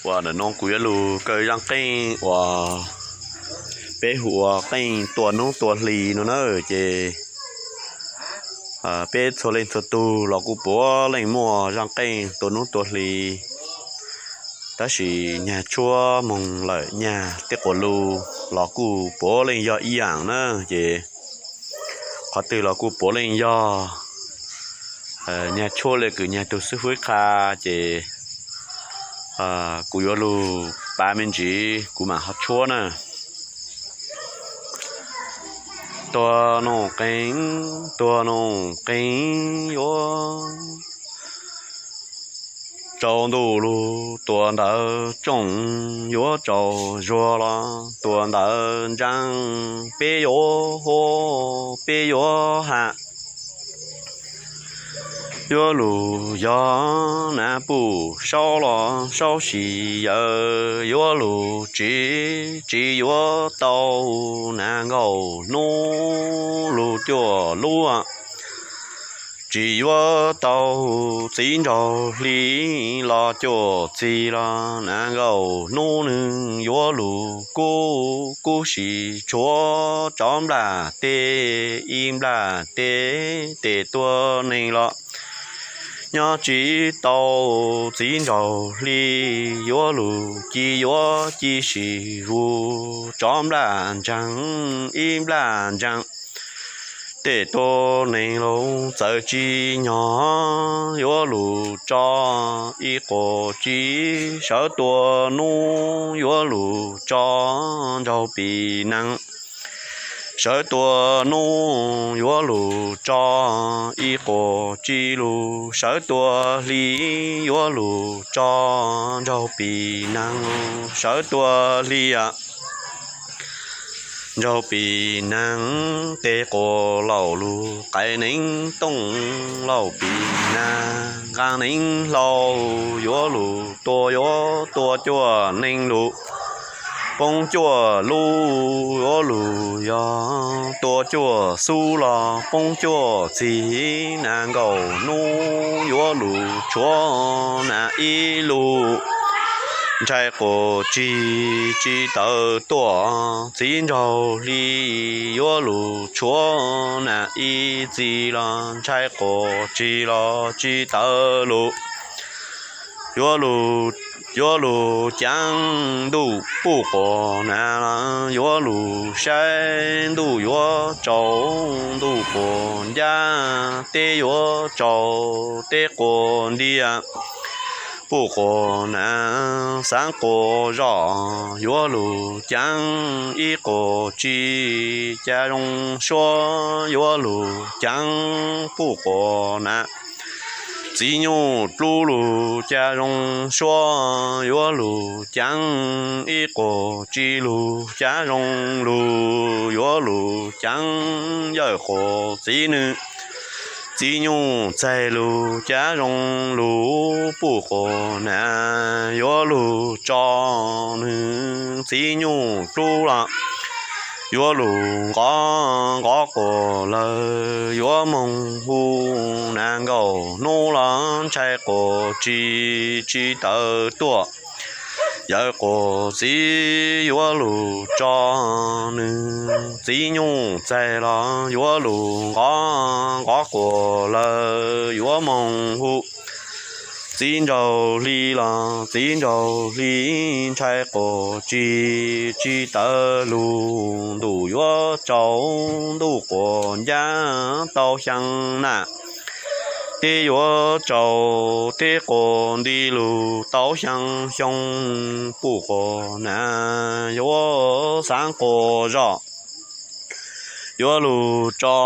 Uas ntawm no kuv yuav lug kaw zaaj qeej uas peb hu ua qeej tua nub tua hli no na. Ces peb txhua leej txhua tug los kuj puav leej muaj zaaj qeej tua nub tua hli, tab sis nyag tshuab moog lawm nyag tej quas lug los kuj puav leej yog ib yaam na. Ces qhov twg los kuj puav leej yog nyag tshuab le kws nyag tug xwb fwb qha. Ces kuv yuav lug pav me ntsis kuv mam ho tshuab na. Tua noog qeej, tua noog qeej yuav tsaus ntuj lug, tua ntawv tsoom yuav tsaus zuag los, tua ntawv ntsaab peb yuav hu, peb yuav ham. Yuav lug yog nav puj saub los saub sis yawm, yuav lug tsiv tsis yuav tau nav nkaus nub lug cuaj lub. Tsis yuav tau txiv nraug hli los cuaj txig los, nav nkaus nub nwg yuav lug kub, kub sis tshuav tsov nplaj teb, ib nplaj teb tes tua neeg los nyob tsis tau. Txiv nraug hli yuav lug ci yuav ci sis vus, tsov nplaj ntseeg, ib nplaj ntseeg tes tua neeg los txawm tsis nyog. Yuav lug tso ib quas tsi, sawv tua nub yuav lug tso nraug pim neeg. Sawv tua nub yuav lug tso ib quas tsi lug, sawv tua hli yuav lug tso nraug pim neeg. Sawv tua hli nraug pim neeg, tes quas laum lug qaiv neev tooj laum pim neeg, nqaa neev hlau yuav lug tua, yuav tua cuaj neeg lug poob cuaj lub. Yuav lug yog tua cuaj xub los poob cuaj txig, nav nkaus nub yuav lug tshuav nav ib lug. Ntshai quas tsi tsis tawm tuaj, txiv nraug hli yuav lug tshuav nav ib txig los, ntshai quas tsi los tsis tawm lug. Yuav lug caav ntuj puj quas nav, yuav lug saib ntuj yuav tsaus, ntuj quas ncaj teb yuav tsaus, teb quas ntiag puj quas nav, xaav quas zog yuav lug caav ib quas tsi, ca zoo suab yuav lug caav puj quas nav. Txiv nyuj dlub lug ca zoo suab yuav lug caav ib quas tsi lug, ca zoo lug yuav lug caav yawm quas txiv nwg. Txiv nyuj txaig lug ca zoo lug puj quas nav, yuav lug tso nwg. Txiv nyuj dlub los yuav lug nqov, nqov quas lawm yuav moog hu, nav nkaus nub los ntshai quas tsi tsis tawm tuaj. Yawm quas txiv yuav lug tso nwg. Txiv nyuj txaig los yuav lug nqov, nqov quas lawm yuav moog hu. Txiv nraug hli los txiv nraug hli, ntshai quas tsi tsis tawm lug. Ntuj yuav tsaus, ntuj quas ncaj tau xyaa na, teb yuav tsaus, teb quas nti lug tau xyaa xyoo. Puj quas nav yuav xaav quas zog, yuav lug tso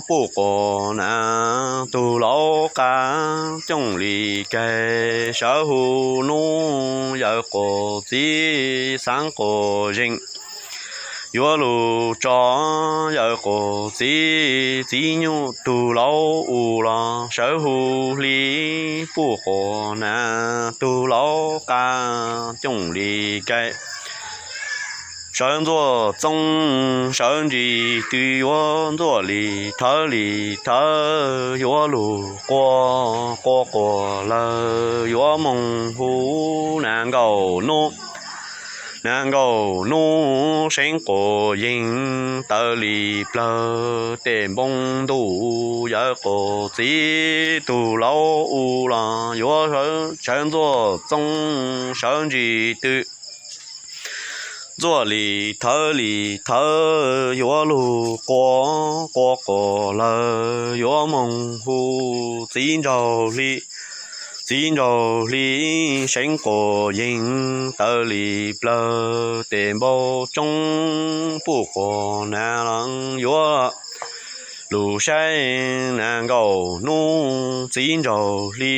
puj quas nav. Tug laub qab cooj li kag, sawv hu nub yawm quas txiv xaav quas zeeg, yuav lug tso yawm quas txiv. Txiv nyuj tug laub u los sawv hu hli puj quas nav. Tug laub qab cooj li kag, Rawv ntxuaj txooj sawv ntsis twb yuav ntxuaj li thawv li thawv, yuav lug quas quas quas lawm yuav moog hu. Nav nkaum nub, nav nkaum nub seev quas yeeg tawv li plawg, tes npoo ntuj yawm quas txiv tug laub u los yuav sawv ntxuaj txooj sawv ntsis twb ntxuaj li thawv li thawv, yuav lug quas quas quas lawm yuav moog hu. Txiv nraug hli, txiv nraug hli seev quas yeeg tawv li plawg, tes npoo tsoob puj quas nav los yuav lug saib. Nav nkaum nub txiv nraug hli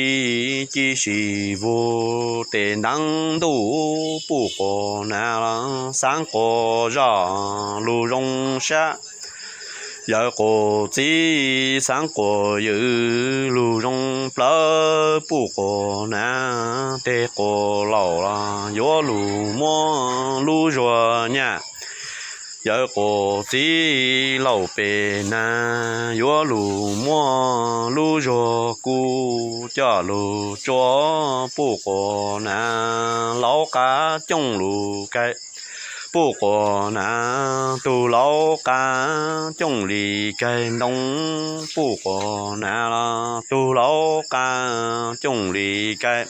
ci si vug, tes ntav ntuj puj quas nav los xaav quas zog lug zoo sab. Yawm quas txiv xaav quas ywm lug zoo plawv, puj quas nav tes quas laum los yuav lug muab lub zuag nyaj. Yawm quas txiv laum pes nag yuav lug muab lub zuag kuj coj lug tsua, puj quas nav laub qav cooj lug kaig, puj quas nav tug laub qav cooj li kaig ntoo, puj quas nav los tug laub qav cooj li kaig.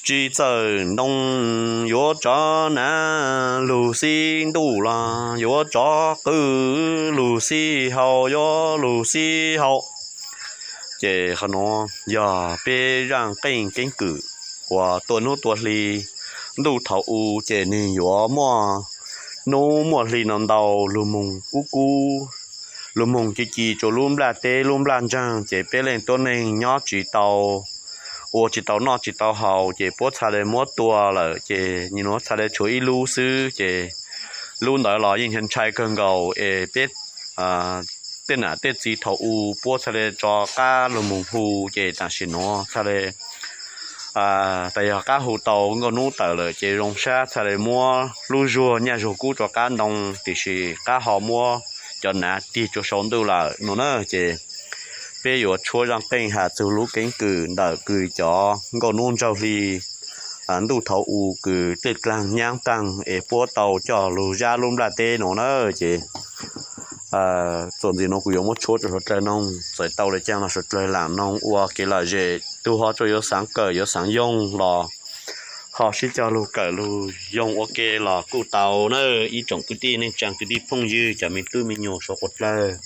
Tsis txawm ntoo yuav tsov nav lug xib ntuj los yuav tsov qwb lug xib hau yuav lug xib hau. Ces qhov nuav yog peb zaaj qeej keeb kwm uas tuaj nub tuaj hli ntuj thaum u ces nwg yuav muaj nub muaj hli no ntau, lug moog kub kub, lug moog ci ci rua lub nplaj teb lub nplaj ntsaag ces peb leej tuab neeg nyob tsis tau, ua tsis tau noj tsis tau haus ces puab txha le muab tua lawm ces nwg nuav txha le tshuav ib lub xwb ces lub ntawd los yeej ntshai kawg nkaus es peb tej nam tej txiv thaum u puab txha le tso qab lug moog hu ces tam sim nuav txha le tas yog qab hu tau nkauj nub tawm lawm ces zoo sab txha le muab lub zuag nyaj zuag kub rua qab ntoo tiam sis qab ho muab cov nav tig rua sau ntuj lawm no na ces peb yuav tshuab zaaj qeej has txug lub keeb kwm ntawm kws cov nkauj nub ntsaug hli ntuj thaum u kws tej dlaag nyaab taag es puab tau coj lug zab lub nplaj teb no na ces txuas ntxiv nuav kuv yuav muab tshuab rua suav dlawg noog, txawm tau le caag los suav dlawg laam noog ua kev lom zem, tug ho tsuas yuav xaav kawm yuav xaav yoog los ho sib cog lug kawm lug yoog ua ke los kuj tau na ib tsoom kwv tij neej tsaa kwv tij phooj ywg cov me tub me nyuam suav dlawg.